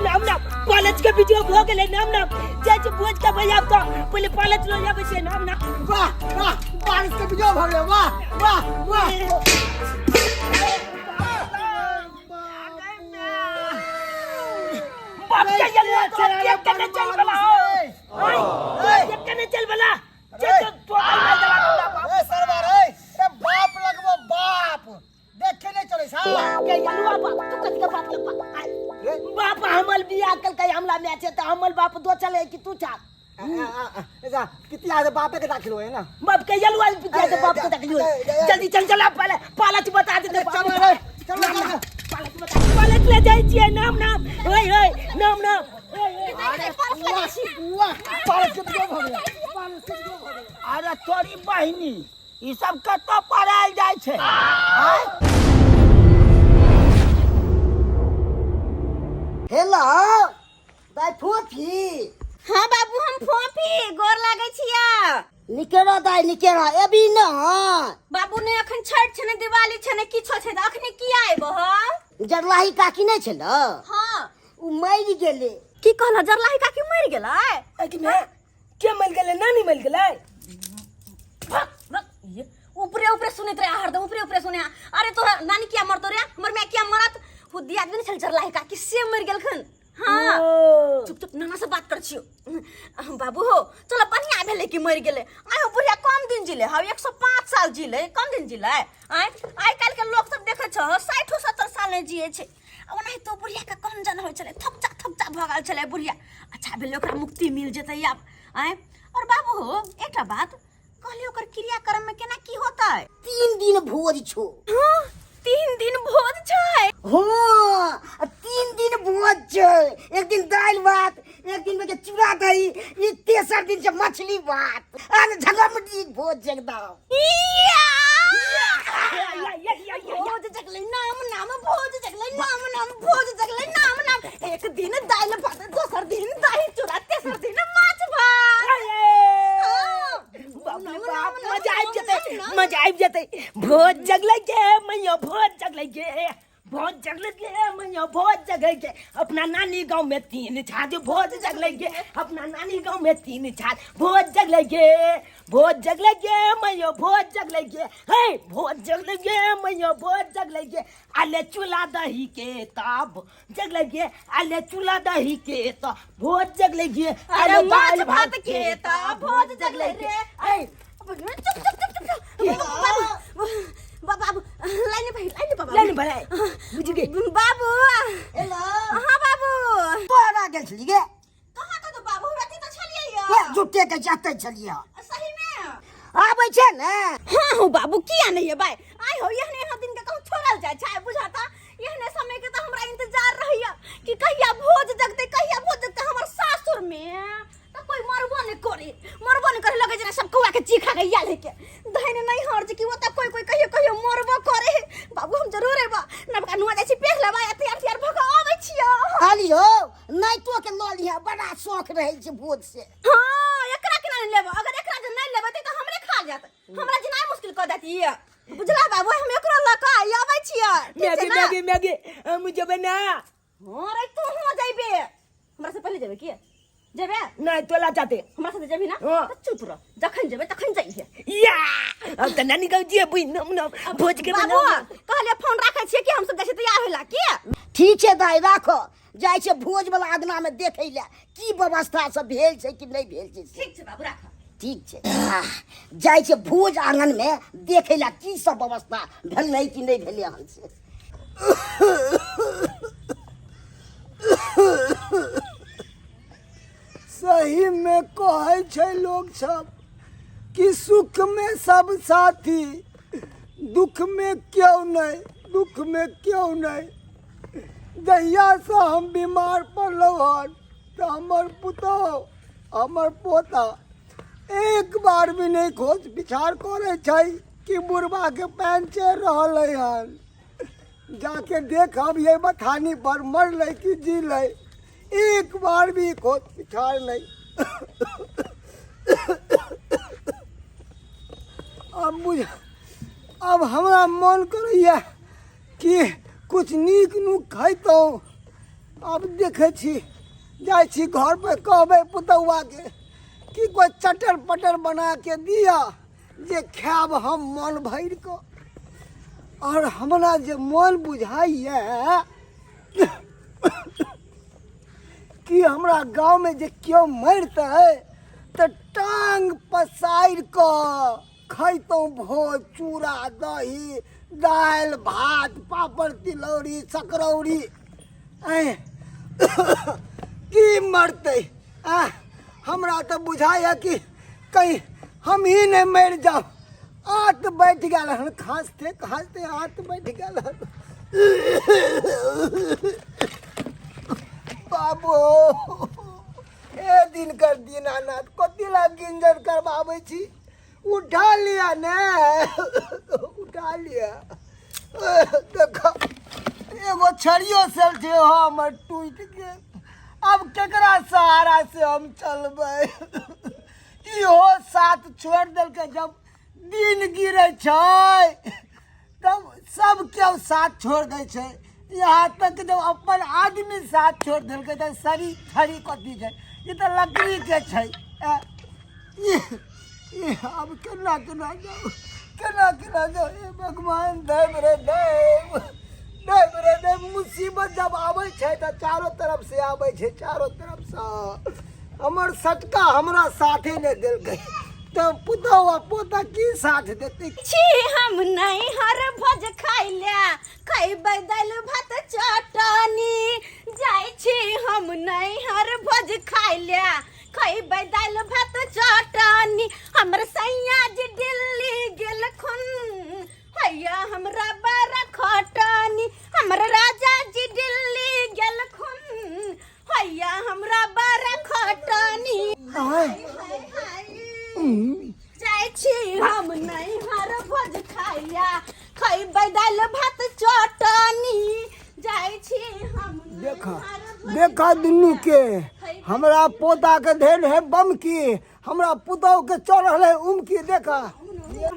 नाम नाम कॉलेज के वीडियो भ गेलै। नाम नाम जाइ छी भोज के भैया, तो पहिले कॉलेज लो आबै छै। नाम नाम वाह वाह, बारिश के वीडियो भ गेलै। वाह वाह वाह। बाप के यलुआ तो केक के नहीं चल बला हो। ओए, केक के नहीं चल बला। चल तो तो मार दला तोरा बाप। ए सरवर, ए ए बाप लगबो बाप देखे नहीं चले सा। बाप के यलुआ बाप, तू कथी के बाप लगबा? बाप हमल बियाह कल के हमला में छै त हमल बाप दो चले कि तू चाल। जा कितिया से बापे के दाखिल होए ना। बाप के यलुआ पितिया से बाप के दाखिल होए। जल्दी चल चल, पहले पालच बता दे। चल रे, चल चल। पालच बता, पालच ले जाइ छियै। नाम नाम, ओए ओए, नाम नाम, ओए ओए। अरे वाह, पालच के वीडियो भ गेलै, पालच के वीडियो भ गेलै। अरे तोरी बहिनी, ई सब कतऽ पढ़ायल जाइ छै? आँय? हेलो दाइ फोफी। हाँ बाबू, हम फोफी, गोर लागै छिया। निके रह दाइ, निके रह। एबी न? बाबू ने अखन छठ छै ने, दिवाली छै ने, किछो छै, तऽ अखने किया एबो हम? जरलाही काकी नहि छल? हाँ। ओ मरि गेलै। की कहल, जरलाही काकी मरि गेलै? कि मैं के मर गेलै? नानी मर गेलै? भक, भक, ये, ऊपरे ऊपरे सुनैत रहे हरदम, ऊपरे ऊपरे सुने। अरे तोरा नानी किया मरतो रे? हमर माय किया मरत? ओ दियाद नहि छल जरलाही काकी, से मरि गेलखिन। हाँ। ओ। चुप चुप, नाना से बात कर छियो। बाबू हो, चलो बढ़िया भेलै कि मरि गेलै। आइ हो बुढ़िया कम दिन जिले हौ, 105 साल जिले, कम दिन जिले? आइ आइ काल्हि के लोक सब देखै छौ, 60-70 साल नहि जिए छै। आ ओनाहितो बुढ़िया के कम जन होइ छलै, थपचा थपचा भऽ गेल छलै बुढ़िया। अच्छा भेलै, ओकरा मुक्ति मिल जेतै आब। आँय, और बाबू हो, एकटा बात कहलियै, ओकर क्रियाक्रम में केना की होतै? 3 दिन भोज छो। हाँ, 3 दिन भोज छै? हाँ, 3 दिन भोज छै। एक दिन दालि भात, एक दिन में चूड़ा दही, ई तेसर दिन छै मछली भात। अरे झगमडी भोज छै एकदम। या! या, या, या, या, या। भोज जगलै नाम नाम, भोज जगलै नाम नाम, भोज जगलै नाम नाम। एक दिन दालि भात, दोसर दिन दही चूड़ा, तेसर दिन माछ भात। हाँ। बाप रे बाप, मजा आबि जेतै, मजा आबि जेतै। भोज जगलै गे मैया, भोज जगलै गे, भोज जगलै गे मैया, भोज जगलै गे। अपना नानी गाँव में 3 छाज भोज जगलै गे, अपना नानी गाँव में 3 छाज भोज जगलै गे, भोज जगलै गे मैया, भोज जगलै गे, हे भोज जगलै गे मैया, भोज जगलै गे। आले चूल्हा दही के तब जगलै गे, आले चूल्हा दही के त भोज जगलै गे, अरे आले माछ दालि भात के त भोज जगलै रे। ऐ चुप चुप चुप चुप चुप, बाबू बाबू, लाइन भाई, लाइन बाबू, लाइन भाई, बुझि गे। बाबू। हेलो। हाँ बाबू। तोरा गेल छली गे? कहाँ कतौ बाबू, हमरा तऽ छलियै। ए, झूठे के जाते छलियै। सही में आबै छै ने? हाँ हो बाबू, किया नहीं है भाई। आइ हो, एहने एहने दिन के कहूँ छोड़ल जाय छै? बुझाता एहने समय के तो हमरा इंतजार रहैया कि कहिया भोज जगते, कहिया भोज जगते। हमर सासुर में तो कोई मरबो नहीं करे, मरबो नहीं करे, लगे जेना सब कौआ के चीखा के याल के धैन नहीं हर जे कि वो तो कोई कोई कहियो कहियो मरबो करे। बाबू, हम जरूर एबा, नबका नुआ जाइ छी पेख लेबा, तैयार तैयार भऽ के आबै छियो। खाली हो नहीं तो के लऽ लिहा, बड़ा शौक रहै छै भोज से। हाँ, एकरा केना नहि लेबै? अगर एकरा जे नहि लेबै तऽ हमरे खा जायत, हमरा जिनाइ मुश्किल कऽ देत ई, बुझला बाबू? हम एकरो लऽ कऽ आइ आबै छियै, ठीक छै मैगी ना? मैगी मैगी, हम जेबै ना। हाँ रे, तू हुआं जइबे, हमरा से पहले जेबे? की जेबे? नहीं, तोला जाते। हमरा साथे जेबही ना? हाँ। तऽ चुप रह, जखन जेबे तखन जइहे। या, अब तऽ नानी गाँव जेबै, नम नम भोज के। बाबू, कहलियै फोन राखै छियै कि हम सब जाइ छियै तैयार होला की। ठीक छै दाइ, राखो, जाइ छै भोज वाला अंगना में देखै लए की व्यवस्था सब भेल छै कि नहि भेल छै से। ठीक छै बाबू, राख। ठीक छै। जाइ छै भोज आंगन में देखै लए की सब व्यवस्था भेलै कि नहि भेलै हन से। सही में कहै छै लोग सब कि सुख में सब साथी, दुख में क्यों नहीं, दुख में क्यों नहीं। जहियासँ हम बीमार पड़लहुँ हन तऽ हमर पुतोहु, हमर पोता एक बार भी नहि खोज विचार करै छै कि बुढ़बाके पानि चढ़ि रहल हन, जाके देखब ये बथानी पर मरलै कि जीलै। एक बार भी खोज विचार नहीं। अब बुझ, अब हमरा मन करैया कि कुछ नीक नुक खैतहुँ। आब देखै छी, जाइ छी घर पर, कहबै पुतौआके कि कोइ चटर पटर बना के दिअ जे खायब हम मन भरि कऽ। आओर हमरा जे मन बुझाइए कि हमरा गाँवमे जे केओ मरितै तऽ टांग पसारि कऽ खैतहुँ भोज, चूड़ा दही दालि भात पापड़ तिलौरी सकरौरी। ऐं की मरतै? आँय, हमरा तऽ बुझाइए कि कहीं हम ही नहि मरि जाउ। आँत बैठ गेल हन, खाँसते खाँसते आँत बैठ गेल हन। बाबू हे दिनकर दीनानाथ, कथी ला गिंजन करबाबै छी? उठा लिया ने, उठा लिया। देख, एगो छड़ियो सेल छै हमर टूटि गेल। आब केकरा सहारा से हम चलबै? इहो साथ छोड़ि देलकै। जब दिन गिरै छै तब सब केओ साथ छोड़ दै छै, यहाँ तक कि जब अपन आदमी साथ छोड़ देलकै तऽ सरी छड़ी कथी छै? ई तऽ लकड़ीके छै। ई आब केना केना जाउ, केना केना जाउ? हे भगवान, दैव रे दैव, दैव रे दैव। मुसीबत जब आबै छै तऽ चारो तरफ से आबै छै, चारो तरफसँ। हमर सटका हमरा साथे नहि देलकै तऽ पुतहु आ पोता की साथ देतै? छी हम नैहर भोज खाइले, खैबै दालि भात चटनी। जाइ छी हम नैहर भोज खाइले, खैबै दालि भात चटनी। हमर सैया जी दिल्ली गेलखुन, हैया हमरा बड़ा खटनी। हमर राजा जी दिल्ली गेलखुन, हैया हमरा बड़ा खटनी। आय। जाइ छी हम नैहर भोज खाइया, खैबै दालि भात चटनी। जाइ छी हम देखा नैहर भोज। देखा दुनू के, हमरा पोता के धेल है बमकी, हमरा पुतहु के चढ़ल है उमकी। देखा। मार दिया।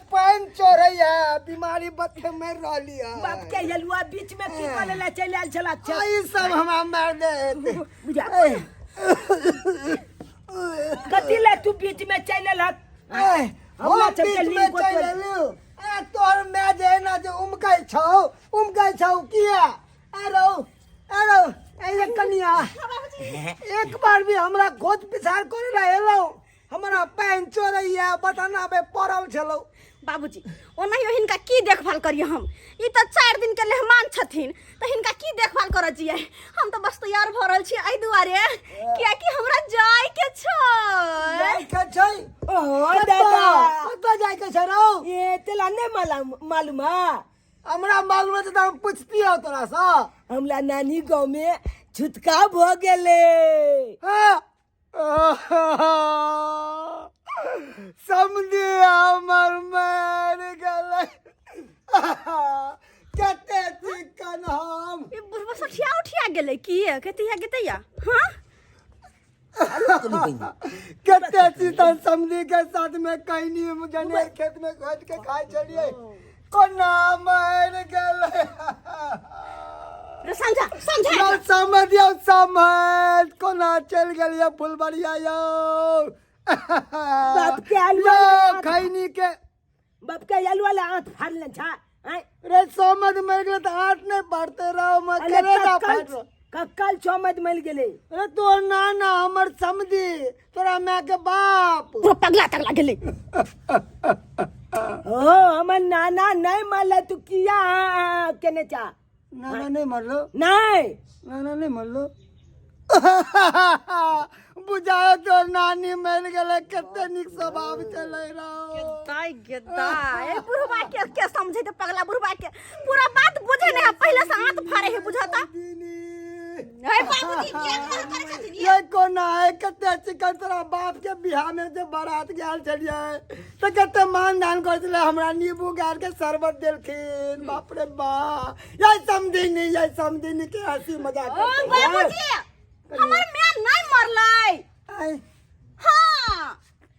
पानि चढ़ैया, बीमारी बत्ते मरि रहली है। बाप के हलुआ बीच में की करे ला चलि आयल छला? आ, ई सब हमरा मारि देत। बुझा। ए, कथी ला तू बीच में चलि एलहक? ए, हमरा हम सबके बीच में लिंक चलि एलहुँ। ए, तोहर माय जे एना जे उमकै छौ, उमकै छौ किया? ए रौ, ए रौ, ए ये कनिया, एक बार भी हमरा खोज पिछाड़ करे ला एलौ? हमरा पानि चोरैया, बटना पे पड़ल छलौ। बाबूजी, ओनाहियो हिनका की देखभाल करिए हम? ई तऽ 4 दिन के मेहमान छथिन, तऽ हिनका की देखभाल करऽ जियै हम? तऽ बस तैयार भऽ रहल छी एहि दुआरे कियाकि हमरा जाय के छै। जाय के छै? ओहो। कतऽ? दादा। कतऽ जाय के छै रौ? ये तेला नहीं मालूम? मालूम है? हमरा मालूम है तऽ हम पुछतियौ तोरा सँ। हमरा नानी गाँव में छुटका भऽ गेलै। हाँ। समझी हमर मरि गेलै। कते चिकन हम। ई बुढ़बा सठिया उठिया गेलै की कतिया गेतैया? हाँ। कते चिकन समझी के साथ में कहनी जने खेत में घट के खाइ छलियै, कोना मरि गेलै? रे समझा, समझा। यौ समझ, यौ समझ, कोना चलि गेलियै फुलबरिया यौ? बाप के आलू। यौ खैनी के बाप के आलू वाला आंख फाड़ले छा आँय? रे समझ मरि गेलै तऽ हाथ नहि बढ़ते रहो म। अरे करेजा कक्कल फाटि रहल। कक्कल चौमद मरि गेलै। अरे तोहर नाना, हमर समधी, तोरा माय के बाप। पूरा पगला तगला गेलै। ओ हमर नाना नहीं मरले, तू किया हाँ हाँ केने चा? नाना नहीं मरलो? नहीं। नाना नहीं मरलो? बुझायो तोर नानी मरि गेलै। कते नीक स्वभाव चलै रहो। दाई गे दाई, ए बुढ़वा के समझे ते? पगला बुढ़वा के पूरा बात बुझे नहीं है, पहले से हाथ फाड़े है बुझाता। ए बाबूजी, के कह करे छथिन ये? ये कोना है? कते चिकन तोरा बाप के बियाह में जे बारात गेल छलियै तऽ कते मान दान करै छलै, हमरा नींबू गार के शरबत देलखिन। बाप रे बा, ये समधिनी, ये समधिनी के हंसी मजाक ओ करते। बाबूजी, हमर माय नहीं मरलै। आय, हाँ।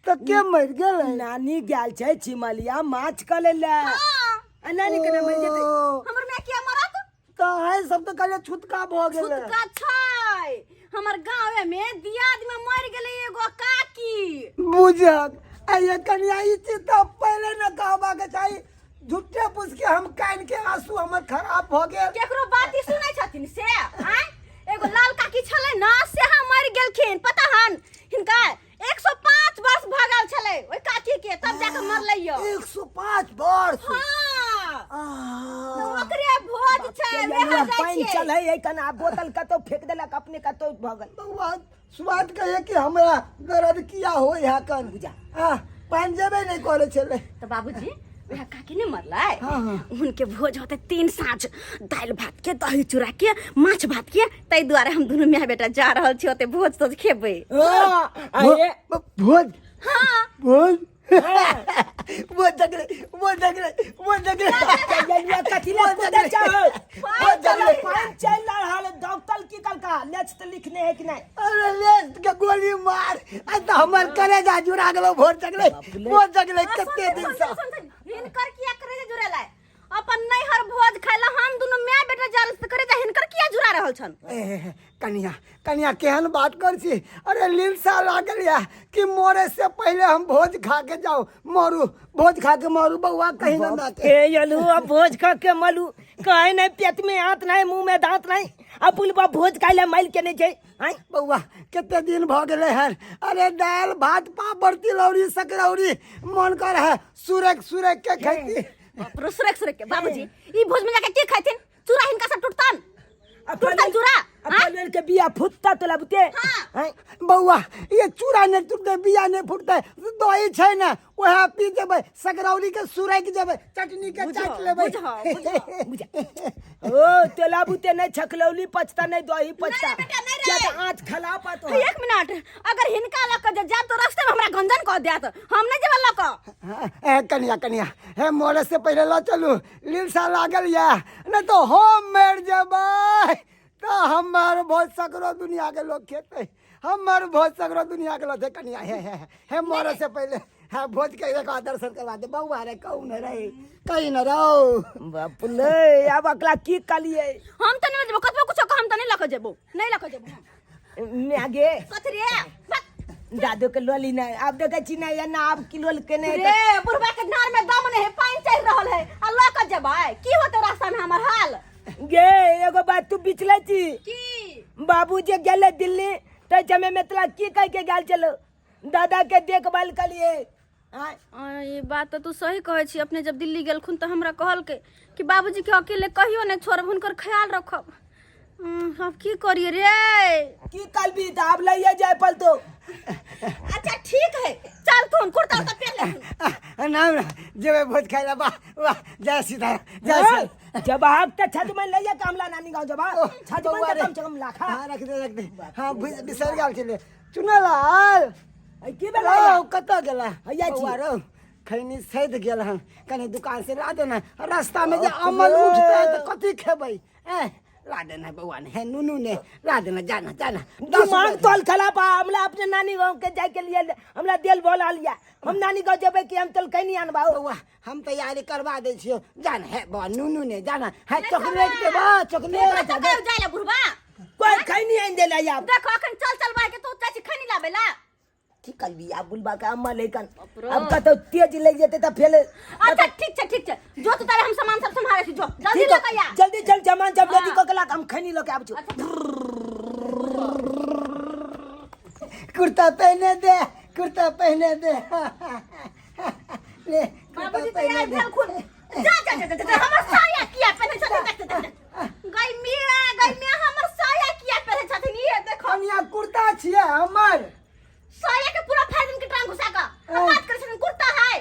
तऽ के मरि गेलै? नानी गेल छै छिमलिया माछ कऽ ले ले। हाँ। आ नानी केना मरि जेतै? ओ, हमर माय किया मरत? तऽ अहाँ सब तऽ कहलियै छुतका भऽ गेलै। छुतका छै। हमर गाँवे में दियाद में मर गेलै एगो काकी। बुझक आइये कनिया, ई चीज तऽ पहिले न कहबाक चाही। झूठे पूछ के हम कान के आंसू हमर खराब भऽ गेल। केकरो बात ही सुनै छथिन से? आँय, एगो लाल काकी छलै न, से हम मरि गेलखिन। पता हन हिनका 105 वर्ष भऽ गेल छलै ओहि काकी के, तब जाके मरलै यौ। 105 वर्ष? हाँ। आह। तऽ ओकरे भोज छै, वएह जाइ पानि छियै। चलै है कना, बोतल कतौ फेंक देलक, अपने कतौ भऽ गेल। बौआ, स्वाद कहे कि हमरा दर्द किया होय है कन बुझा। आ पानि जेबे नहि करै छलै। तऽ बाबूजी, वएह काकी नहि मरलै? हाँ, हाँ। हुनके भोज होते 3 साँझ, दालि भात के, दही चूड़ा के, माछ भात के। ताहि दुआरे हम दुनू माय बेटा जा रहल छी, ओते भोज तोज खेबै। हाँ, आ ये भोज? हाँ। भोज, वो जगले, वो जगले, वो जगले। ये कथी ले कूदै छौ? वो जगले। पानि चलि रहल है, डॉक्टर की कलका लेच तऽ लिखने है कि नहीं? अरे लेस के गोली मार, आ तऽ हमर कलेजा जुड़ा गेलो। भोज जगले, वो जगले कते दिन से। हिनकर किया करे जुड़ेलै? अपन नैहर भोज खाय ला हम दुनू माय बेटा जा रहल छी, करे जा हिनकर किया जुड़ा रहल छन? ए, कनिया, कनिया, केहन बात कर छी? अरे लीलसा लागल या कि मरे से पहले हम भोज खा के जाओ, मरू, भोज खा के मरू। बउआ, कहीं ना नाते। ए यलू, अब भोज खा के मलू कहे नहीं, पेट में हाथ नहीं, मुंह में दांत नहीं, अब पुलबा भोज खाय ले माइल के नहीं छै। आँय? बउआ, कते दिन भ गेलै हन। अरे दालि भात पापड़ तिलौरी सकरौरी मन कर है सुरक सुरक के खैती। बाप रे, सुरक सुरक के? बाबूजी, ई भोज में जाके की खाइथिन? चूड़ा हिनका सब टूटतन, टूटतन चूड़ा। आ फलवेल के बिया फुटता तो लाबते। हाँ। आँय? बउआ, ये चूड़ा नहीं टूटते, बिया नहीं फूटते, दही छै ने, वएह पी जेबै, सकरौरी के सुरक जेबै, चटनी के चाट लेबै। बुझो, बुझो। बुझा ओ तेला बुते नहीं छकलौली पचता, नहीं दही पचता। नहीं बेटा, नहीं रे। क्या तो आँच खला पातो। एक मिनट, अगर हिनका लऽ के जे जायब तऽ रास्ते में हमरा गंजन कऽ देत, हम नहि जेबै लऽ कऽ। हाँ, ए कनिया, कनिया, हे मरे से पहले ल चलू, लीलसा लागल या, नहीं तो हम मर जेबै तो हमार भोज सगरो दुनिया के लोग खेतै, हमार भोज सगरो दुनिया के लोग। कनिया, हे हे हे, मरे से पहले हे भोज के एक बार दर्शन करवा दे। बउआ रे, कहू न रहे, कहीं न रहो। बाप रे, अब अगला की कलिए? हम तऽ नहि जेबो, कतबो कुछो कह, हम तऽ नहि लऽ कऽ जेबो, नहि लऽ कऽ जेबो हम। मागे। कथी रे? बक। दादू के लोली नहीं, अब देखे छी नहीं ना, अब की लोल के नहीं। रे बुढ़बा के नार में दम नहीं है, पानि चढ़ि रहल है आ लऽ कऽ जेबै? की होतै रास्ता में हमर हाल? गे, एगो बात तू बिचले छी? की? बाबू जे गेले दिल्ली तऽ जमे में तोरा की कह के गेल चलो, दादा के देखभाल कलिए? आँय? आ, ई बात तऽ तू सही कहै छी। अपने जब दिल्ली गेलखुन तऽ हमरा कहलकै कि बाबूजी के अकेले कहियो नहि छोड़ब, हुनकर ख्याल रखब। अब की करिए रे? की कलबी तऽ आब लइए जाय पलतो। अच्छा ठीक है, चल तू कुर्ता उर्ता पहन ले। ना ना, जेबै भोज खाइ ला। वाह वाह, जय सीताराम, जय सीता। जब आग तऽ छत में लइए कामला नानी गाँव जब छत बउआ में रे। कम से कम लाखा। हाँ, रख दे, रख दे। हाँ, बिसरि गेल छलै चुनलाल। की भेलै? रौ, कतऽ गेला? हैया छी। बउआ रौ, खैनी सैध गेल हन, कनि दुकान से ला देना। रास्ता में जे अमल उठतै तऽ कथी खेबै? ए ला देना बउआ ने, हे नुनू ने ला देना, जाना जाना। दिमाग तोल खला पा हमला अपने नानी गाँव के जाय के लिए हमला दिल बोला लिया, हम नानी गाँव जेबै कि हम तोल कहीं आनबा। बउआ, हम तैयारी करवा दै छियौ, जाना है बउआ, नुनू ने जाना है, चॉकलेट के बा, चॉकलेट। तऽ कहियो जाय ला बुढ़बा? कोई खैनी आनि देला या? देखो, अखन चल चल बाय के तू चाची खैनी लाबे ला। की करबी आब बुलबा के अमल है कन। बाप रे। अब कतौ तेज लागि जेतै तऽ फेर। अच्छा ठीक छै, ठीक छै, जो तू तारे, हम सामान सब सम्हारे छी, जो जल्दी ठीक लऽ के आ। जल्दी चल, सामान सब रेडी हाँ। कऽ के ला, हम खैनी लऽ के आबै छी। कुर्ता पहने दे, कुर्ता पहने दे, ले कुर्ता बाबूजी पहने तैयार दे। भेल खुद। जा जा जा जा जा, हमर साया किया पहिने छथिन? देख देख देख, गई मिया, गई मिया, हमर साया किया पहिने छथिन? ये देखो। कनिया, कुर्ता छियै हमर। साया के पूरा फाड़ दिन के टांग घुसा के आ बात करे छथिन कुर्ता है।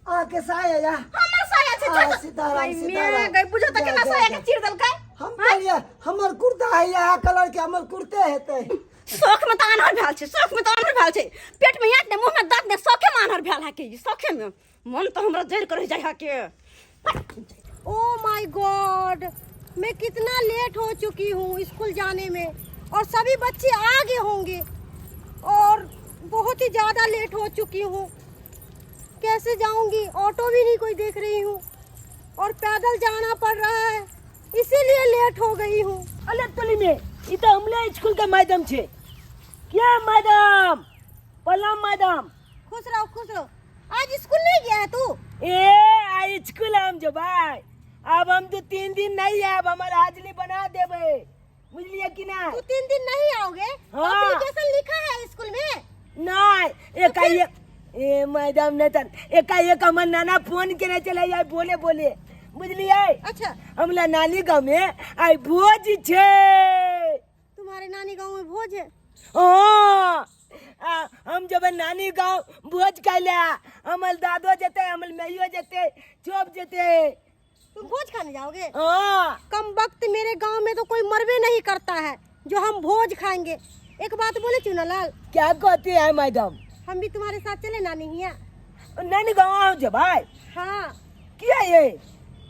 अहाँके साया या हमर साया छै। आ, छोड़। सीताराम, गई मिया, सीताराम। गई, बुझो त जा, केना जा, साया जा। के चीर देलकै। हम कहलियै हमर कुर्ता है, इएह कलर के हमर कुर्ते हेतै। शौख में तऽ आन्हर भेल छै, शौख में तऽ आन्हर भेल छै। पेट में आँट ने, मुंह में दांत ने, शौखे में आन्हर भेल है के ई, शौखे में मन तो हमरा जड़ कर जाय है के। ओ my God, मैं कितना लेट हो चुकी हूँ स्कूल जाने में और सभी बच्चे आ गए होंगे और बहुत ही ज़्यादा लेट हो चुकी हूँ। कैसे जाऊँगी, ऑटो भी नहीं कोई देख रही हूँ और पैदल जाना पड़ रहा है, इसीलिए लेट हो गई हूँ। अले टोली में ई तो हमले स्कूल के मैडम छे। क्या मैडम? प्रणाम मैडम। खुश रहो खुश रहो। आज स्कूल नहीं गया है तू? ए आई स्कूल हम जो भाई, अब हम 2-3 दिन नहीं आब, हमर हाजरी बना देबे, बुझलिए कि ना? तू 3 दिन नहीं आओगे? हाँ। एप्लीकेशन लिखा है स्कूल में? नहीं, एकाएक ए मैडम नहीं तन एकाएक हमर नाना फोन केने चले जाय बोले बोले, बुझलिए? अच्छा। हमला नानी गांव में आई भोज छे। तुम्हारे नानी गांव में भोज है? हाँ, हम जब नानी गांव भोज खाइला, हमर दादो जते, हमर मैयो जते, चोप जते। तुम भोज खाने जाओगे? हाँ। कम वक्त मेरे गांव में तो कोई मरवे नहीं करता है जो हम भोज खाएंगे। एक बात बोले चुनालाल? क्या कहती है मैडम? हम भी तुम्हारे साथ चले नानी हिया। नानी गांव आओ जब भाई? हाँ। क्या ये?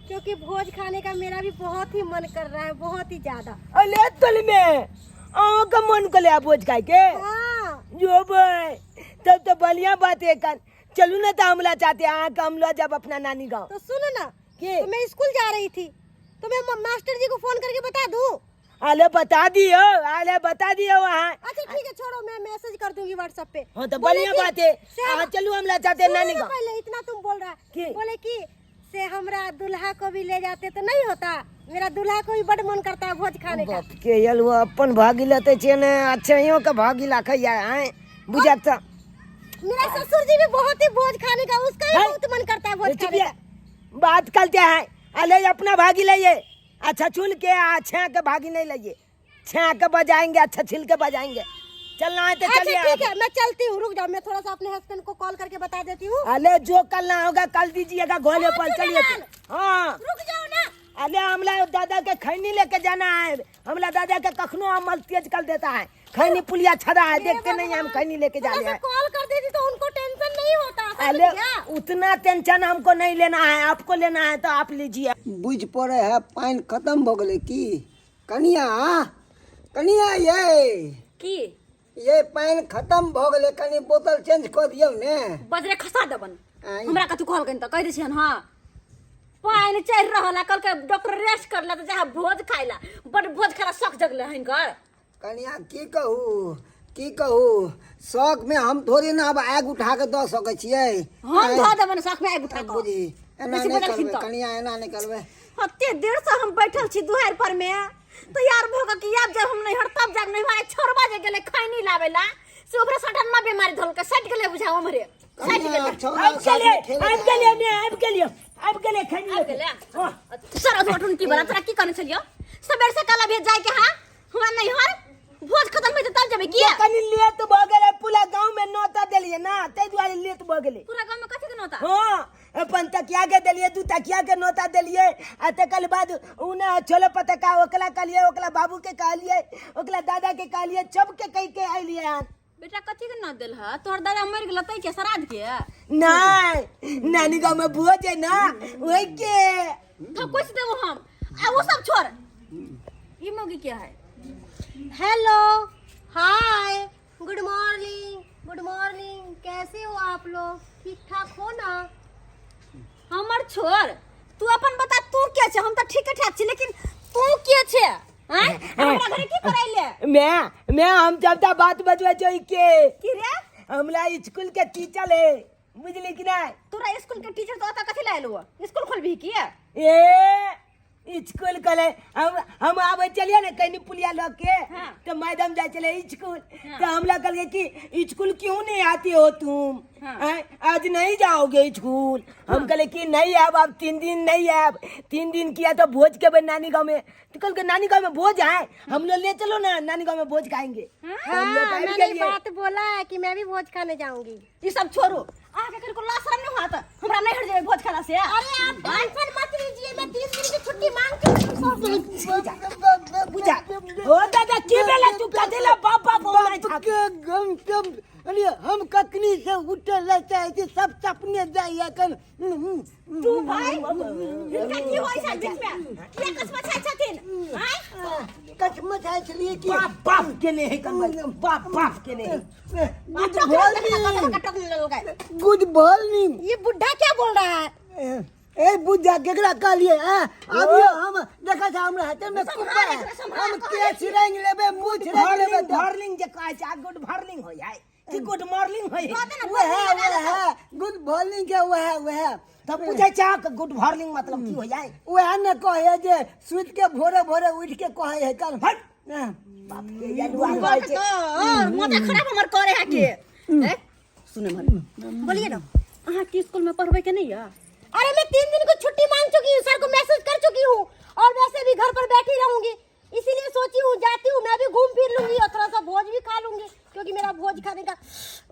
क्योंकि भोज खाने का मेरा भी बहुत ही मन कर रहा है, बहुत ही ज्यादा। अरे तल में आओ का मन कर लिया भोज खाए के? हाँ। जो भाई तब तो बढ़िया बात है। कान चलू ना तो हमला चाहते हैं कि हम लो जब अपना नानी गांव। तो सुनो ना, के? तो मैं स्कूल जा रही थी तो मैं मास्टर जी को फोन करके बता दूं? अरे बता दियो, अरे बता दियो वहाँ। अच्छा ठीक है छोड़ो, मैं मैसेज कर दूंगी व्हाट्सएप पे। हाँ तो बोले बढ़िया कि बात है। से हाँ, चलू हम ला चाहते हैं सुनो नानी ना गांव। पहले इतना तुम बोल रहा है। की? बोले कि से हमरा दूल्हा को भी ले जाते तो नहीं होता, मेरा दूल्हा को भी बड़ मन करता है भोज खाने का। बाप के यल वो अपन भागी लेते छे ने, अच्छा यो के भागी लाख या आए बुझा त। मेरा ससुर जी भी बहुत ही भोज खाने का, उसका भी हैं? बहुत मन करता है भोज चुप खाने या, का। बात करते हैं। अले अपना भागी लइए, अच्छा चुन के अच्छा के भागी नहीं लइए, छा के बजाएंगे, अच्छा छिल के बजाएंगे। चलना है तो अच्छा चलिए। ठीक है मैं चलती हूँ, रुक जाओ, मैं थोड़ा सा अपने हस्बैंड को कॉल करके बता देती हूँ। अले जो करना होगा कल दीजिएगा गोले पर, चलिए। चुनालाल। हाँ रुक जाओ ना। अरे हमला दादा के खैनी लेके जाना है, हमला दादा के कखनो अमल तेज कर देता है, खैनी पुलिया छड़ा है, देखते नहीं हम खैनी लेके जा थोड़ा रहे सा हैं। कॉल कर देती तो उनको टेंशन नहीं होता, समझ अरे गया? उतना टेंशन हमको नहीं लेना है, आपको लेना है तो आप लीजिए। बुझ पड़े है पानि खत्म भ गेलै की? कनिया, कनिया ये की ये पानि खत्म भ गेलै, कनि बोतल चेंज कऽ दियौ ने। बजरे खसा देबन। आँय। हमरा कथू कहलकनि तऽ कहि दै छियनि। हाँ पानि चढ़ि रहल है, कहलकै डॉक्टर रेस्ट करला तऽ जहाँ भोज खाइला, बड भोज खाइला शौक जगले हिनकर। कनिया की कहू की कहू, शौक में हम थोड़े ना अब आगि उठा के दऽ सकै छियै। हम धऽ देबनि शौक में आगि उठा कऽ। बुझी एना बेसी नहि बजलखिन करबै तऽ। कनिया, एना नहि करबै। कते देर से हम बैठल छी दुआरि पर में तैयार भऽ कऽ कि आब जब हम नैहर तब जाग नैहर। आइ छोड़बा जे गेलै खैनी लाबै ला से ओकरे सटनमा बीमारी धलकै, सटि गेलै बुझा उम्हरे सटि कनिया गेलै। छौड़ा आबि साथमे गेलियै, खेलै आबि गेलियै, मैं आबि गेलियै, आबि गेलियै खैनी आबि लेके। गेलै? हाँ। सर अधोटुन की बला तोरा की कहने छलियौ सबेर सकाल अभी जाय के? हाँ हमरा नैहर भोज खत्म हेतै तब जेबै की? कनी लेट भऽ गेलै, पूरा गाँव में नौता देलियै ना, ताहि दुआरे लेट भऽ गेलै। पूरा गाँव में कथी के नौता? हाँ अपन तकिया के देलियै, 2 तकिया के नौता देलियै, आ तकर बाद उने छोले पतका ओकरा कहलियै, ओकरा बाबू के कहलियै, ओकरा दादा के कहलियै, सबके कहि के अयलियै हन। बेटा कथी के नौत देल ह? तोहर दादा मरि गेल तै के श्राद्ध के? नहीं, नानी गाँव में भोज है ना वही के। तो कुछ देबो हम, आ वो सब छोड़, ई मौगी के है? Hello hi good morning, good morning, कैसे हो आप लोग, ठीक ठाक हो ना? हमर छोड़, तू अपन बता तू के छे? हम तऽ ठीके ठाक छी, लेकिन तू के छे? आँय हमरा घरे की करैले? मैं हम जब तक बात बजबै छौ के की रे? हमरा स्कूल के टीचर है, बुझली कि नहीं? तोरा स्कूल के टीचर तो ओतऽ कथी लए एलौ? स्कूल खोलबही की? ए स्कूल कले हम आबै चलिए ने कहीं पुलिया लग के। हाँ। तो मैडम जाए चले स्कूल। हाँ। तो हमरा कहलिए कि स्कूल क्यों नहीं आती हो तुम? हाँ। हैं? आज नहीं जाओगे स्कूल? हम कहले कि नहीं आब, अब 3 दिन नहीं आब। 3 दिन किया तो भोज के नानी गाँव में, तो कल के नानी गाँव में भोज है, हम लोग ले चलो ना नानी गाँव में भोज खाएंगे। तो हम लोग हाँ आबि मैंने गेलियै। बात बोला है कि मैं भी भोज खाने जाऊंगी। ई सब छोड़ू, अहाँके कनिको लाज शरम नहि होत हमरा नैहर जेबै भोज खाला से? अरे आप टेंशन मत लीजिए, मैं 3 दिन की छुट्टी मांग के बुझा ओ दादा की भेलै? तू कथी ला बाप बाप बोलै बाप छा? के गम तम, अरे हम कखनी से उठे ले चाहे छी सब सपने जाइए कन। तू भाई हिनका की होइ छै बीच में किया कसम छाइ छथिन आँय? कसम खाइ छलियै कि बाप बाप के ने है कनबै, बाप बाप के ने है। गुड टोक मॉर्निंग। टोक लेलकै। Good morning. ये बुढ़ा क्या बोल रहा है? ए बुझा केकरा कहलिए हैं? अभी हम देखा था हमरा हाथे में कुप्पा है। सम्हार, हम केश रंग लेबे, मूछ रंग लेबे। भरलिंग भरलिंग जे कहै छै, आ गुड भरलिंग होइ है कि गुड मॉर्निंग होइ है? वह वह गुड मॉर्निंग के वह वह। तब पूछै छै कि गुड मॉर्निंग मतलब की होइ है? वह ने कहे जे सुति के भोरे भोरे उठ के कहे है कल। हट बाप के यलुआ कहै छै। माथा खराब हमर करे है के। ए, सुने मर बोलिए ना, अहाँ की स्कूल में पढ़बै के नहीं या? अरे मैं 3 दिन को छुट्टी मांग चुकी हूँ, सर को मैसेज कर चुकी हूँ और वैसे भी घर पर बैठी रहूंगी, इसीलिए सोची हूँ जाती हूँ, मैं भी घूम फिर लूंगी और थोड़ा सा भोज भी खा लूंगी, क्योंकि मेरा भोज खाने का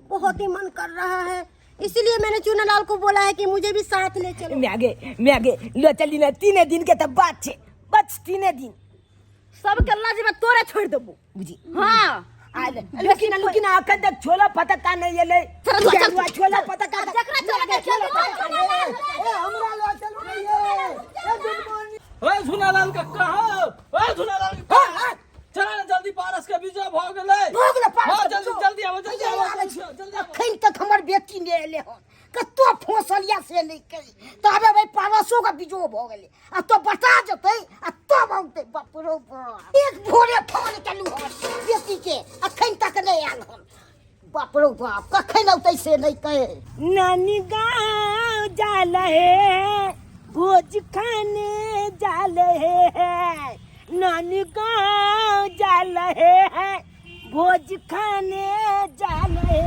बहुत ही मन कर रहा है। इसीलिए मैंने चूनालाल को बोला है कि मुझे भी साथ ले चलो। मैं आगे लो चली ना, 3 दिन के तो बात छे, बस 3 दिन। सबके लाज में तोरे छोड़ देबो। बुझी। हाँ। आ लुकिना लुकिना अखन तक छोला पतका नहीं एलै। चल, चल, चल, छोला पतका। जकरा छोला के छोला ए हमरा लो चलू नहीं ए गुड मॉर्निंग। ओए झुनालाल कक्का हो, ओए झुनालाल कक्का, चला ना जल्दी, पारस के बीजा भ गेलै। भऽ गेलै पारस हाँ, के जल्दी बीजो। जल्दी आबो, जल्दी आबो, जल्दी आबो, जल्दी आबो। अखन तक हमर बेटी नहि एलै हन, कतो फंसल या से नहि करी, तबे भाई पारसो के बीजो भऽ गेलै आ तो बता जेतै आ तब औतै। बाप रो बाप, एक भोरे फोन केलू हन बेटी के, अखन तक नहि आयल हन। बाप रो बाप, कखन औतै से नहि कहे। नानी गाँव जाल है भोज खाने जाल है, नानी गाँव जाल है भोज खाने जाल है।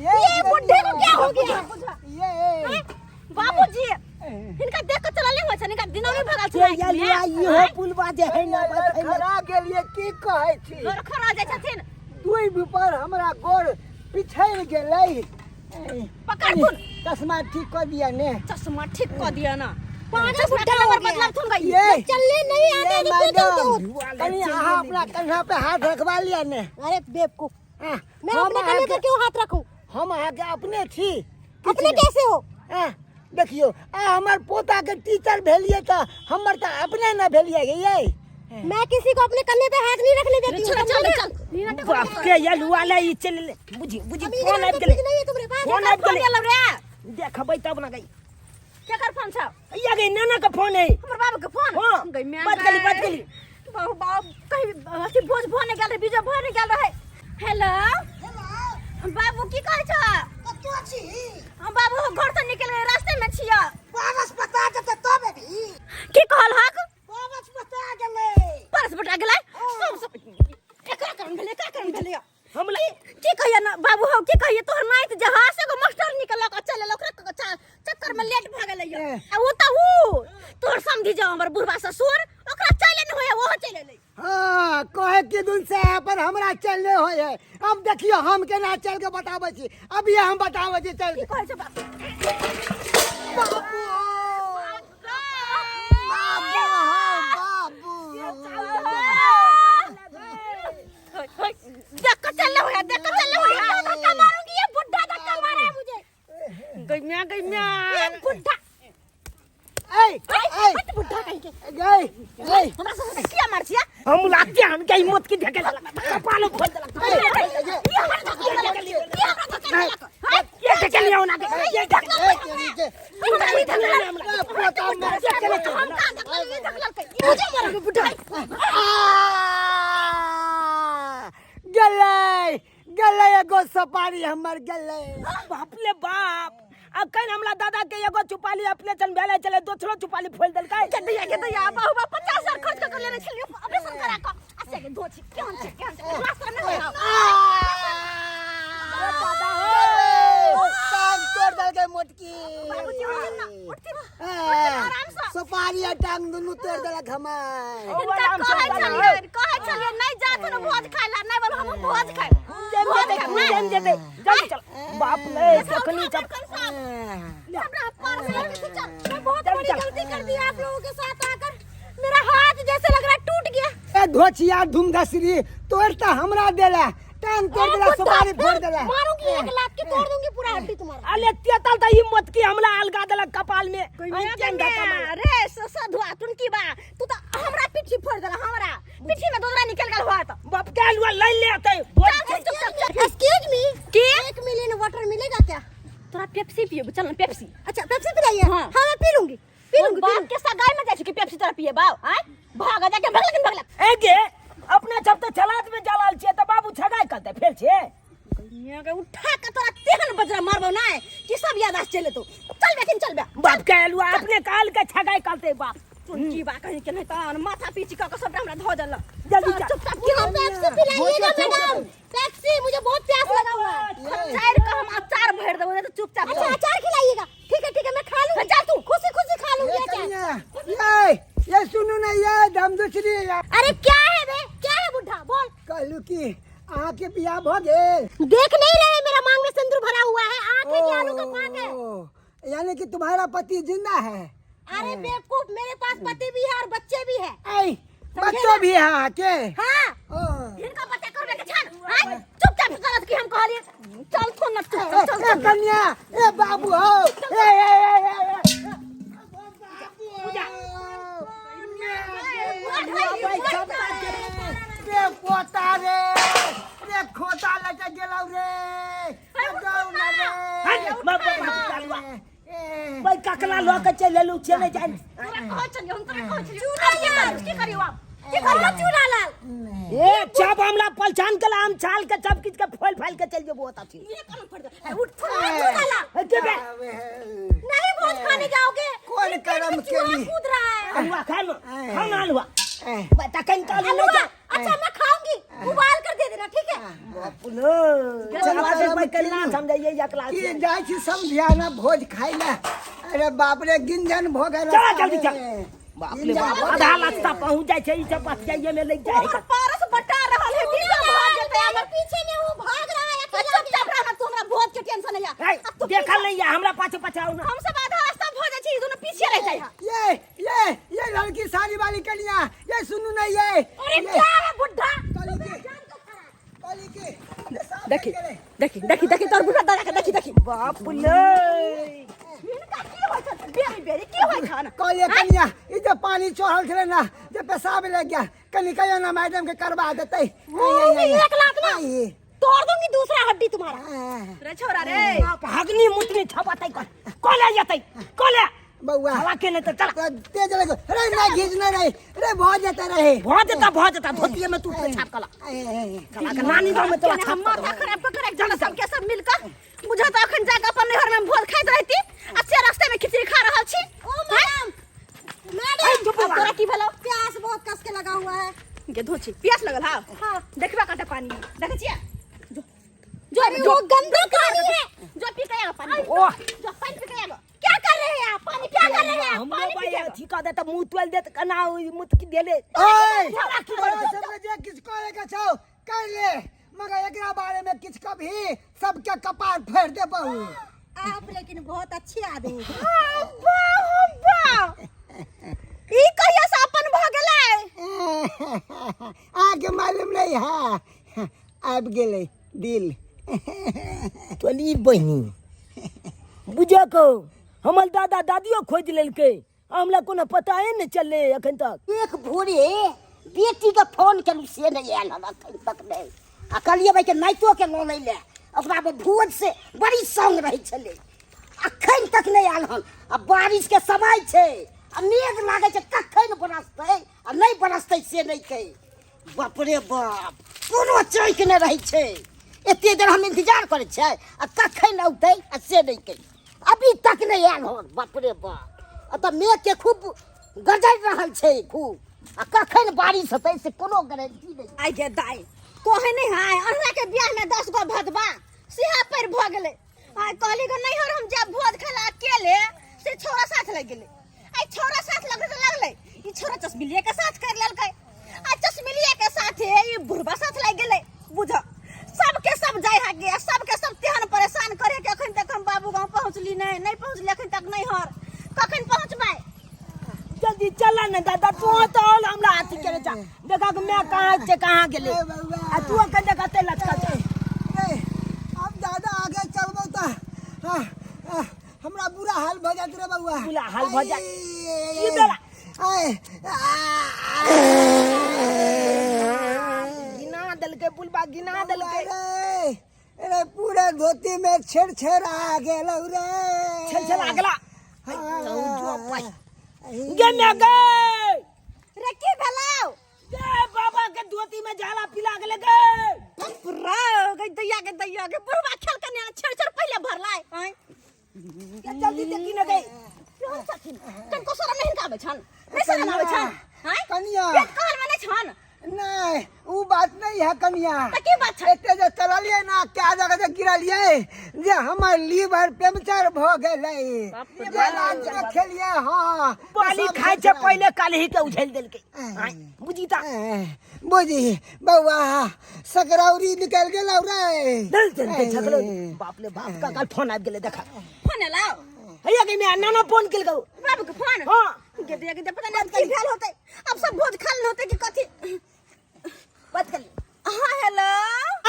ये बुढ़े को क्या हो गया? ये बाबूजी हिनका देख के चलले होइ छै, हिनका दिनौनी भगल छै। ये यलुआ इहो पुलवा जे है ना बस है ना। खड़ा गेलिए की कहै छी? खड़ा जाइ छथिन। दुई पर हमरा गोड़ पिछड़ि गेलै। पकड़ थुन। चश्मा ठीक कऽ दिया ने। चश्मा ठीक कऽ दिया ना। पागल चश्मा बुढ़ा के हो नंबर गया। बदलाव थुन गई। ये चलने नहीं आते ये तो क्यों चलते हो? मैडम, कनी अहाँ अपना कंधा पे हाथ रखवा लिया ने। अरे बेवकूफ, हाँ, मैं हम अपने कंधे पर अहाँके क्यों हाथ रखूं? हम अहाँके अपने छी। अपने कैसे हो? हाँ, देखियो आ हमर पोता के टीचर भेलिए तऽ हमर तऽ अपने न भेलिए गे। मैं किसी को अपने कंधे पे हाथ नहीं रखने देती हूँ। चल चल समझे? चल नीना तक बाप के यलुआ ले ई चल ले। बुझी बुझी अमीर फोन घर आबि के गेलै। बीच नहीं है तुम्हारे पास। फोन आबि फोन गेलै। गेलौ रे। देखबै तब ना गई। केकर फोन छौ? या गई नाना के फोन है। हमर बाबू के फोन? हाँ। गई मैं बात करी, बात करी। बाबू बाबू कहीं अथी भोज भने गेल रहे, बीजो भने गेल रहे। हेलो बाबू, की कहै छ? कतौ छी? हम बाबू घर से निकल गए, रास्ते में छिया। पारस बता जेतै तब अभी। की कहल हक? पारस बता गेलै। परस बटा गेलै सब सब एकरा कारण भेलै, एकरा कारण भेलै। हमला की कहिए ना बाबू हौ, की कहिए तोहर नाइत जहां से एगो मास्टर निकलक आ चल एलक, ओकरा चक्कर में लेट भऽ गेलै। आ उ तऽ उ तोहर समझी जाओ हमर बुढ़वा ससुर, ओकरा चले न होय, ओहो चलि एलै। हाँ, कहे के दुन से है पर हमरा चलने होय है। अब देखियो हम केना चल के बताबै छी, अभी हम बताबै छी चल के। की कहै छै बाबू? बाबू बाबू बाबू देख के चलने होय, देख के चलने होय। धक्का मारूंगी, ये बुढ़ा धक्का मारा है मुझे। गइम्या गइम्या ये बुढ़ा ए ए हट बुढ़ा कहीं के। गई गई हमरा ससुर किया मार छिया? हम लाते हम के हिम्मत की ढकेल कपाल खोल देलक। ई हमरा धक्का देलक, ई हमरा धक्का देलक। ये ढकेल लिया ना के ये ढकेल। ए तेरी के हमरा ई धक्का देलक। ए, पोता मार हम कहाँ धक्का देलक? ई धक्का देलकै। ई मुझे मारलकै बुढ़ा। आ, गेलै गेलै एगो सपारी हमर गेलै। बाप ले बाप, अखन हमरा दादा के एगो चुपाली अपने चल भेले चले, दोसरो चुपाली फोल देलकै। के दैया के दैया बाबू बाबू 50,000 खर्च कऽ के लेने छलियै ऑपरेशन करा कऽ। आ से के धोछि केहन छै, केहन छै? प्लास्टर नहि होय हौ। दादा गेलै, टांग तोड़ देलकै मोटकी। बाबूजी उठथिन ना, उठथिन। आराम सँ। सुपारी आ टांग दुनू तोड़ देलक हमर। हिनका कहै छलियै, कहै छलियै नहि जाथुन भोज खाय ला, नहि बोल हमहूँ भोज खायब। जम जेतै, जम जेतै, जल्दी चल। बाप ले सखनी चल। हमरा पार से लेके तू चल। मैं बहुत चल, बड़ी चल। गलती कर दी आप लोगों के साथ आकर, मेरा हाथ जैसे लग रहा है टूट गया। ए धोचिया धूम घसरी, तोड़ तऽ हमरा देला, टांग तोड़ देला, सुपारी फोड़ देला। मारूंगी एक लात के तोड़ दूंगी पूरा हड्डी तुम्हारा। अरे तेतल त हिम्मत की हमला अलगा देलक कपाल में। अंचन धक्का मारलक। रे सधुआ तुनकी बा, तू तो हमरा पिट्ठी फोड़ देला, हमरा पिट्ठी में दोदरा निकल गेल होत। बाप के अलुआ लै ले अतै। चल, चुप, चुप, चुप। एक्सक्यूज मी, की? 1 मिलियन वाटर मिलेगा क्या? तोरा पेप्सी पिएबो, चल ना पेप्सी। अच्छा पेप्सी पिलाइए। हाँ। हाँ मैं पी लूंगी, पी लूंगी, पी बाप लूंगी। के सगाई में जाइ छी कि पेप्सी तोरा पिएबो? आय भाग जा के भगलक भगलक। ए गे अपना सब तऽ चलात में जलाल छियै तऽ बाबू छगाइ करतै फेर छियै। दुनिया के उठा के तोरा तेहन बजरा मारबो ना कि सब याददाश्त चले तो। चल बेकिन चल बे। बाप के अलुआ अपने काल के छगाइ करतै बाप। तुनकी बा कहीं के नहीं त माथा पीची क के सबटा हमरा धो देलक। जल्दी चल, चल। चुपचाप मुझे पेप्सी पिलाइएगा मैडम, पेप्सी, मुझे बहुत प्यास लगा हुआ है। खचार के हम अचार भर देबो, नहीं तो चुपचाप अच्छा चल। अचार खिलाइएगा, ठीक है ठीक है, मैं खा लूंगी। चल तू। खुशी खुशी खा लूंगी ये अचार। कन्या, ये सुनू ना, ये दम दूसरी यार। अरे क्या है बे, क्या है बुढ़ा, बोल। कहलू कि अहाँ के बियाह भ गेल? देख नहीं रहे मेरा मांग में सिंदूर भरा हुआ है, आंख है कि आलू का फाक है? ओ, यानी कि तुम्हारा पति जिंदा है? अरे बेवकूफ, मेरे पास पति भी है और बच्चे भी है। ऐ, बच्चों भी है अहाँ के? हाँ। ओ। हिनका बच्चा करबे के छन? आय चुपचाप चलत कि हम कहलिए चल थो न, चुप, चल, चल, ए, चल। कन्या, ए बाबू हो, ए, ए, ए, ए, ए। पूजा। रे पोता रे, रे खोता लेके गेलौ रे, जाऊ ना रे। हट, बाप बाप बाप अलुआ। ए, भाई ककला लऽ के चलि एलहुँ, चले जाय। तोरा कहै छलियौ, हम तोरा कहै छलियौ। आब की करियौ, की करियौ आब? की करियौ चूड़ा लाल? ए जब हमला पहचान के हम छाल के सब किछ के फोल फाल के चल जेबो ओतऽ। ये कोन फोड़ दे? ए, उठ, थोड़ा चूड़ा लाल। ए, जेबे। नहीं भोज खाने जाओगे? कोन मेरे पेट करम में चूहा केली? कूद रहा है। अलुआ खा लो, खा ना अलुआ। ए, तखन कहलहुँ अलुआ, नहि जा। अच्छा मैं खाऊंगी, उबाल कर दे देना, ठीक है? बाप रे, चलवा दे भाई, कन्या समझाइए एकला की छै। जाइ छी समधियाना भोज खाइ ला। अरे बाप रे, गिंजन भ गेल चला रास्ता जल्दी चल। में। बाप रे गिंजन बाप, भऽ आधा गेल। रास्ता पहुंच जाइ छै, ई सब बस जाइए में लग जाइ हमर पारस बटा रहल है, बीजा भाग जेतै मेरे हमर। पीछे में वो भाग रहा है, अकेला। चुपचाप रह तू, हमरा भोज के टेंशन नहीं है। ए, देखल नहीं है, हमरा पाछे पाछे आउ ना। हम सब आधा रास्ता भऽ जाइ छी, ई दोनों पीछे रह जाइ है। ये ये ये लड़की साड़ी वाली कन्या, ये सुनू ना ये। अरे क्या है बुढ़ा? कहली की, कहली की, देखी देखी देखी देखी तोर बुढ़ा दादा के देखी देखी। बाप रे, हिनका की होइ छै बेरी बेरी की होइ छै? कहलिए कन्या, ई जे पानी चढ़ल छलै ना, जे पेशाब लग गया, कनी कहियो ना मैडम के करवा देतै। मारूंगी एक लात ना, तोड़ दूंगी दूसरा हड्डी तुम्हारा। रे छोरा रे, बाप हगनी मुतनी छपतै कर कोले जेतै कोले बौआ हवा के नहीं त चल तो तेज लगे रे, ना घीचने रहे रे, भऽ जेतै रहे, भऽ जेता भऽ जेता। धोतिये में तू छाप कला कला के नानी गाँव में तोरा केने छाप हम माथा खराब कऽ के राखि देलक सबके सब मिलकर। बुझा तऽ अखन जाके अपन नैहर में भोज खाइत रहती आ से रास्ते में खिचड़ी खा रहल छी। ओ मैडम, मैडम, चुप अब तोरा की भेलौ? प्यास बहुत कस के लगा हुआ है। गे धोची, प्यास लगल? हाँ हाँ। देखबा कटे पानी देखै छियै? जो जो अरे जो वो गंदा पानी है। जो पी के आगो पानी। ओह। जो पानी पी के आगो। क्या कर रहे हैं आप? पानी क्या कर रहे हैं आप? हमरो पानी पी भाई के आगो। अथी कह दे त मुंह तुल दे त कना मुत की देले। ओए, तोरा की तोरा करतै? सबके जे किछु करे के छौ कर ले, मगर एकरा बारे में किछु कभी सबके कपार फोड़ि देबहु। आप लेकिन बहुत अच्छे आदमी हैं। अब्बा अब्बा, ई कहिया से अपन भऽ गेलै? अहाँके मालूम नहीं है, आबि गेलै दिल। चली बहिनी, बुझक हमर दादा दादियो खोजि लेलकै, हमरा कोनो पताए नहि चललै एखन तक। एक भोरे बेटी के फोन केलहुँ, से नहि आयल हन एखन तक नहि। आ कहलियै भाई के नाइतो के लऽ लै लए, ओकरा पर भोज से बड़ी संग रहै छलै, अखन तक नहि आयल हन। आ बारिश के समय छै आ मेघ लागै छै, कखन बरसतै आ नहि बरसतै से नहि कहि। बाप रे बाप, कोनो चौक नहि रहै छै। एते देर हम इंतजार करै छियै आ कखन औतै आ से नहि कहि, अभी तक नहि आयल हन। बाप रे बाप, एतऽ मेघ के खूब गजरि रहल छै खूब, आ कखन बारिश हेतै से कोनो गारंटी नहि। आइ गे दाइ, कहै नहि है अहिना के बियाह में 10 गो भदबा सिहा पर भऽ गेलै। आइ कहली गे नैहर हम जायब भोज खाय अकेले, से छौड़ा साथ लागि गेलै। आइ छौड़ा साथ लगै तऽ लगलै, ई छौड़ा चश्मिलिये के साथ कर लेलकै, आ चश्मिलिये के साथे ई बुढ़बा साथ लागि गेलै। बुझ सबके सब जाय हा गे, सबके सब तेहन परेशान करे कि अखन तक हम बाबू गाँव पहुँचली नहि, नहि पहुँचली अखन तक नैहर, कखन पहुँचबै? जल्दी चल ना दादा, तू तो और हमरा अथी करे जा, देखा कि मैं कहाँ से कहाँ गेले। ए बौआ, आ तू अखन तक अते लटकल छै। रे, आब दादा आगे चलबो तऽ हमरा बुरा हाल भऽ जायत रे बउआ। बुरा हाल भऽ जायत। की भेला? आय, गिना देलकै बुलबा, गिना देलकै। रे रे, पूरे धोती में छेड़ आ गेलौ रे। छेड़ आ गेला। हाँ। गे मैं गे। रे, की भेलौ? गे, बाबा के धोती में झाला पिला गेले गे। बाप रे, गे दैया, गे दैया, गे बुढ़वा खेल के ने छेड़ छेड़ पहिले भरलाय। आय। गे, जल्दी देखी न गे। केहन छथिन? कनको शरम नहीं हिनका आबै छन? नहीं शरम आबै छन? आय? कनिया। पेट कहल में नहीं छन? नहीं, उ बात नहीं है कनिया। त की बात छै? एते जे चललियै ना, क्या जगह जे गिरलियै जे हमर लीवर पंचर भऽ गेलै। जे रात में खेलियै, हाँ। बाली सब खाइ छै पहिले काल्हि के उझेल देलकै। आय, बुझी ता। बुझी बौआ, सकरौरी निकलि गेलौ रे। दल देलकै झगड़ो। बाप रे बाप, का काल फोन आबि गेलै, देखा। फोन एलौ? हैया गे मैं, नाना फोन केलकौ। बाबू के फोन? हाँ। गे दैया, गे दैया, पता नहीं की भेल होतै। अब सब भोज खाल होतै कि कथी। बात कर। हाँ, हेलो।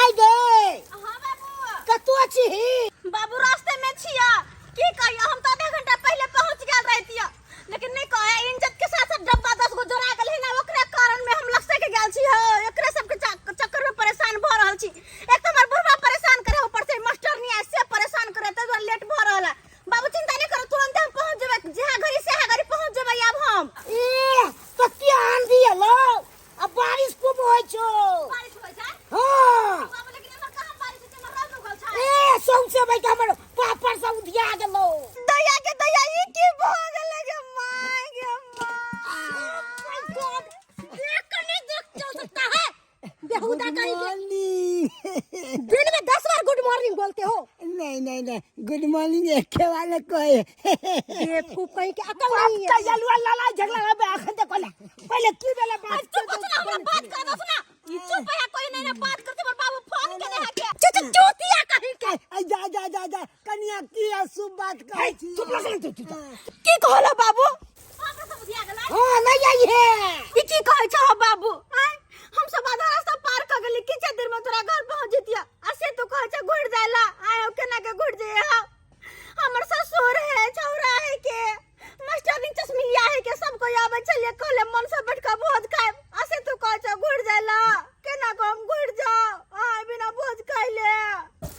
आइ गे। हाँ बाबू। कतौ छी? बाबू, रास्ते में छिया। की कहिया, हम तो आधा घंटा पहले पहुंच गेल रहतिया, लेकिन नहीं कहे, इज्जत के साथ साथ डब्बा 10 गो जोड़ा गेल है ना, ओकरे कारण में हम लसक के गेल छी हो। एकरे सब के चक्कर में परेशान भ रहल छी। एक तो हमर बुढ़वा परेशान करे, ऊपर से मास्टर नहीं आए से परेशान करे, तै दुआरे लेट भ रहल है। बाबू, चिंता नहीं करो, तुरंत हम पहुंच जेबै। जहाँ घड़ी से घड़ी पहुंच जेबै आब हम। ए, कते आंधी एलौ आ बारिश खूब होइ छौ। बारिश होइ छै? हाँ। बाबू, लेकिन एमहर कहाँ बारिश होइ छै? एमहर रौद उगल छै। ए, सौंसे बैठ हमर पापड़ सब उधिया गेलौ। दैया के दैया, ई की भ गेलै गे माय, गे my. My God, देख कर नहीं देख चल सकता है बेहुदा गुड कहीं के। मॉर्निंग। दिन में 10 बार गुड मॉर्निंग बोलते हो? नहीं नहीं नहीं, गुड मॉर्निंग एके वाले कोई। बेवकूफ कहीं के, अकल बाप नहीं है। का यलुआ लाला झगड़ा है अखन तक कोला। पहिले की भेलै बात? चुप हो ना, हमरा बात कर दो ना। ई चुप है, कोई नहीं ना बात करते, पर बाबू फोन केने है के। चुप चूतिया कहीं के। ऐ, जा जा जा जा कनिया, की अशुभ बात कहै छी? चुप रह तू, चुप। की कहलो बाबू? बाबू सब बुझिया गेलै। हाँ, नहीं आई है। ई की कहै छह बाबू? आय, हम सब आधा रास्ता पार क गेली, किछे देर में तोरा घर पहुंच जतिया, आ से तू कहै छ घुर जाइला। आय, केना के घुर जाइए? हमर ससुर है, छौरा है के, मास्टरनी चश्मिया है के, सब कोई आबै छलिए, कहले मन से बैठ के भोज खाएब, आ से तू कहै छ घुर जाइला। केना के हम घुर जाओ आय बिना भोज खाइले?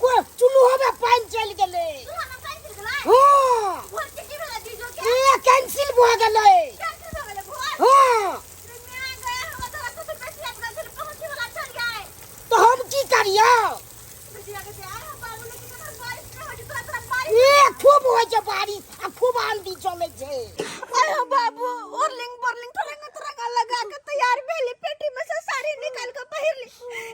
को चुल्लू होबे पानि चलि गेलै। चूल्हा में पानि चलि गेलै? हाँ। भोज के की भेलै जीजो के? ए, कैंसिल भऽ गेलै। कैंसिल भऽ गेलै भोज? हाँ। रे मैं गए, हमरा तोरा ससुर बेसी आबि गेल छलै, पहुंचे वाला छल गए। तो हम की करियौ? बुझिया के आय हम बाबू, लेकिन एखन बारिश नहि होइ छै, तोरा तोरा बारिश ए, खूब होइ छै बारिश आ खूब आंधी चलै छै। आय हो बाबू, ओरलिंग बोरलिंग ठरंगा तरंगा लगा के तैयार भेली, पेटी में से साड़ी निकाल के पहिरली,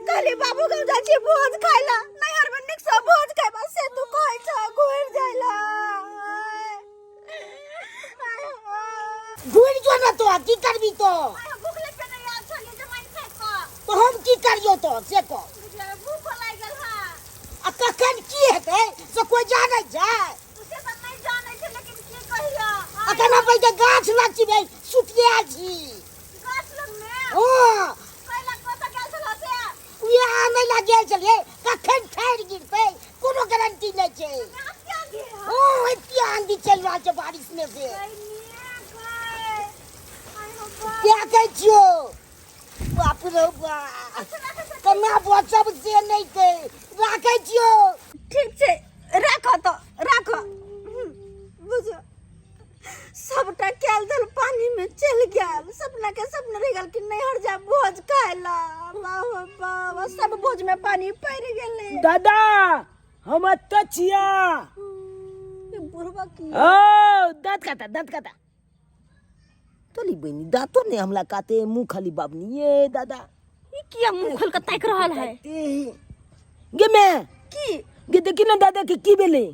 कहली बाबू गाँव जाइ छी भोज खाइला, नैहर में नीक से भोज खाइबा, से तू कहै छ घुरि जाइला। आय हो। घुरि जो ने तो की करबी तो? आय हो, भूखले पेटे आयल छलियै जमाइन खाइ कऽ। तो हम की करियौ तो से कह? बुझिया, भूख लागि गेल हा। आ कखन की हेतै से कोई जानै छै? से तऽ नहि जानै छै, लेकिन की कहिया। अखन हम बैठ के गाछ लग छी भाई, सुतिया छी। गाछ लग में? हाँ। कैला, कतऽ गेल छलह से? उएह आनै ला गेल छलियै, कखन ठाढ़ि गिरतै कोनो गारंटी नहि छै। गाछ के आंधी है? हाँ, एते आंधी चलि रहल छै बारिश में से। क्या कहै छियौ? बाप रे बाप, केना बचब से नहि छै। राखै छियौ। ठीक छै, राख तऽ राख। बुझ, सबटा कैल धल पानी में चलि गेल। सपना के सपना रहि गेल कि नैहर जा भोज खाय ला। वाह वाह, सब भोज में पानी पड़ि गेलै। दादा, हम एतऽ छिया। ई बुढ़वा की? ओ दाँत काटा, दाँत काटा तोली बहिनी, दाँतो नहीं हमला काते, मुँह खाली बाबनी। ये दादा। ई किया मुंह खोल के ताकि रहल है? गे मैं। की? गे, देखी ना दादा के की भेलै?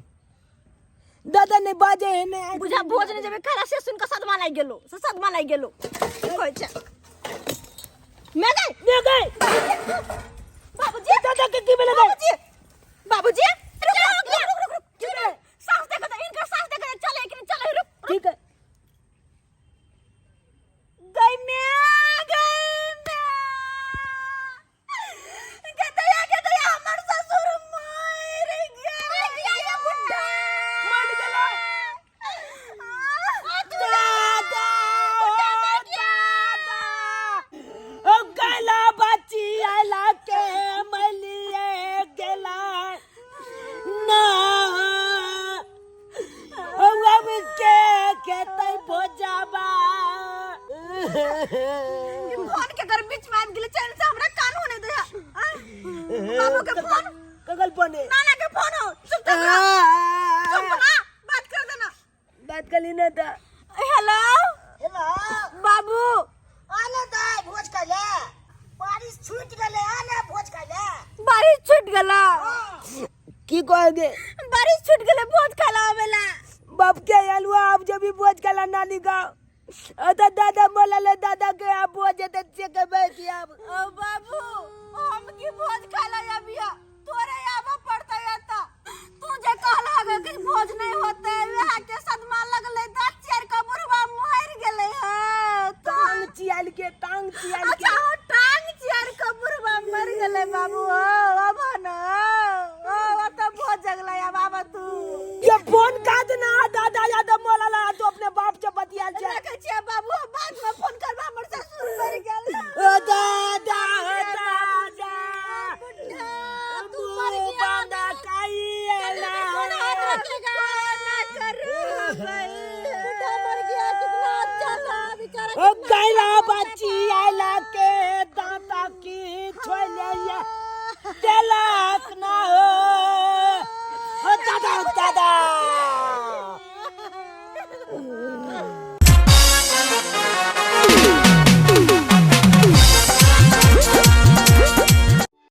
दादा ने बाजे है ने। बुझा, भोज ने जेबे खाला से सुन के सदमा लागि गेलो, से सदमा लागि गेलो। की कहै छै? मैं गई। ने गए। बाबूजी। दादा के की भेलै? बाबूजी, बाबूजी, रुक रुक रुक रुक रुक रुक। सास देखो तो, इनकर सास देखो, चले कि नहीं चले, रुक। ठीक है। गई मैं, गई मैं, के फोन। कगल फोन है? नाना के फोन हो, चुपचाप रह। चुप ना, बात कर देना। बात कर लेना था। हेलो। हेलो। बाबू। आने दाय भोज खाइ ले, बारिश छूट गेलै, आने भोज खाइ ले। बारिश छूट गेला? की कहोगे? बारिश छूट गेलै, भोज खाला आवेला। बाप के आयल हुआ, आप जब भी भोज खाला नानी गाँव अतः दादा बोला ले दादा के आप भोज जेते से कहबै कि आप। ओ बाबू, हम की भोज खाला अबिया, तोरे आबा पड़तै एतऽ। तू जे कहला गे कि भोज नहीं होते, वएह के सदमा लगलै, दाँत चियार के बुढ़वा मरि गेलै है। टांग चियाल के, टांग चियाल के। अच्छा हो, टांग चियार के बुढ़वा मर गेलै बाबू। हो अब न ओ ओतऽ भोज जगलै, अब आबा तू। ये फोन काट ना, दादा यादव बोला ला तो अपने बाप से बतिया जा। रखै छियै बाबू, बाद में फोन करबा, हमर ससुर मरि गेल। ओ दादा, ओ दादा। बुढ़ा, तू मर गया। बांदा काई कल में कौन हाथ रखेगा? ना करू। बुढ़ा मर गया, कितना अच्छा था बेचारा। ओ कितना गैला अच्छा बच्ची आइला के दांता की छोले ये।